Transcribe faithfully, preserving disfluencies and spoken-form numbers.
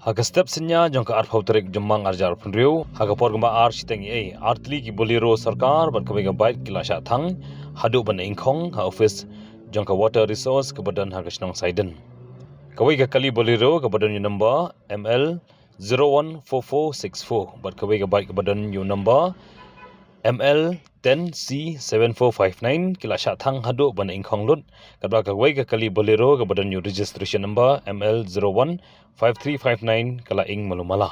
Ha ka step synñia jong ka arphew tarik Jymmang arhajar arphew hynriew, ha ka por kumba ar shiteng eiei, artylli ki Bolero sorkar bad kawei ka bike ki la shah thang haduh ban da ingkhong ha office jong ka Water Resource kaba don ha ka shnong Saiden. Kawei ka kali Bolero kaba don ïa u number M L zero one four four six four bad kawei ka bike kaba don ïa u number M L ten C seven four five nine ki la shah thang haduh ban da ingkhong lut, katba kawei ka kali Bolero kaba don ïa u registration number M L zero one five three five nine ka la ing malu mala.